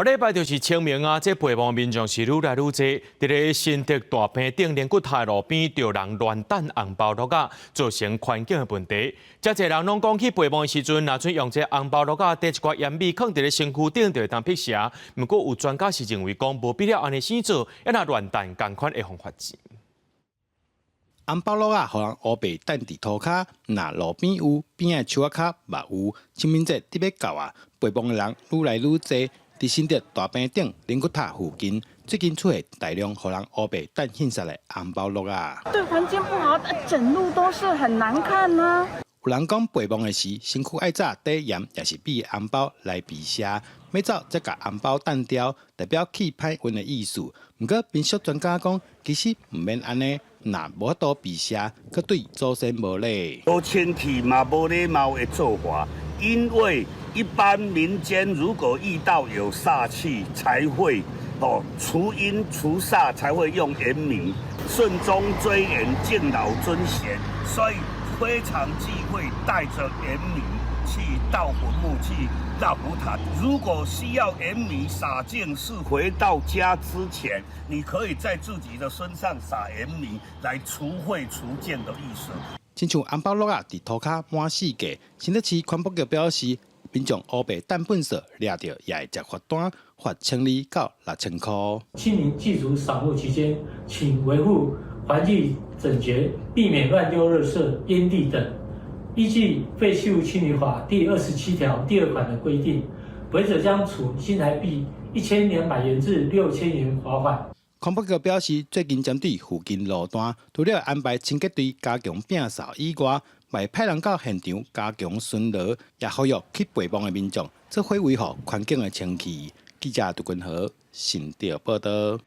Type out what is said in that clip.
後禮拜就是清明啊，這陪墓民眾是愈來愈濟。佇咧新竹大坪頂靈骨塔路邊，就有人亂擲紅包碌仔，造成環境的問題。遮濟人攏講去陪墓的時陣，若準用這紅包碌仔綴一寡鹽米，囥佇咧身軀頂，就會當辟邪。毋過有專家是認為講，無必要按呢生做，抑若亂擲仝款會予罰錢。紅包碌仔，予人烏白擲佇塗跤，若路邊有，邊仔樹仔跤嘛有。清明節得欲到啊，陪墓的人愈來愈濟。佇新竹大坪頂靈骨塔附近，最近出現大量予人烏白擲糞埝的紅包碌仔。對環境不好，整路都是很難看啊。有人講陪墓的時，身軀愛紮底鹽，抑是米紅包來避邪，欲走才共紅包擲掉，代表去歹運的意思。毋過民俗專家講，其實毋免按呢，若無法度避邪，閣對祖先無禮。無清氣嘛，無禮貌的做法，因為一般民間如果遇到有煞氣，才會哦除陰除煞，才會用鹽米，慎終追遠，敬老尊賢，所以非常忌諱帶着鹽米去到墳墓去納骨塔。如果需要鹽米灑淨，是回到家之前，你可以在自己的身上撒鹽米來除穢除淨的意思。親像紅包碌仔佇塗跤滿四界，新竹市環保局表示，民眾烏白擲糞埽掠著也會接罰單，罰1200到6000箍。清明祭祖掃墓期間，請維護環境整潔，避免亂丟垃圾、煙蒂等。依據廢棄物清理法第27條第2款的規定，違者將處新台幣1200元至6000元罰款。環保局表示，最近針對附近路段，除了安排清潔隊加強摒掃以外，嘛會派人到現場加強巡邏，也呼籲去陪墓的民眾做伙維護環境的清氣。記者杜君和新竹報導。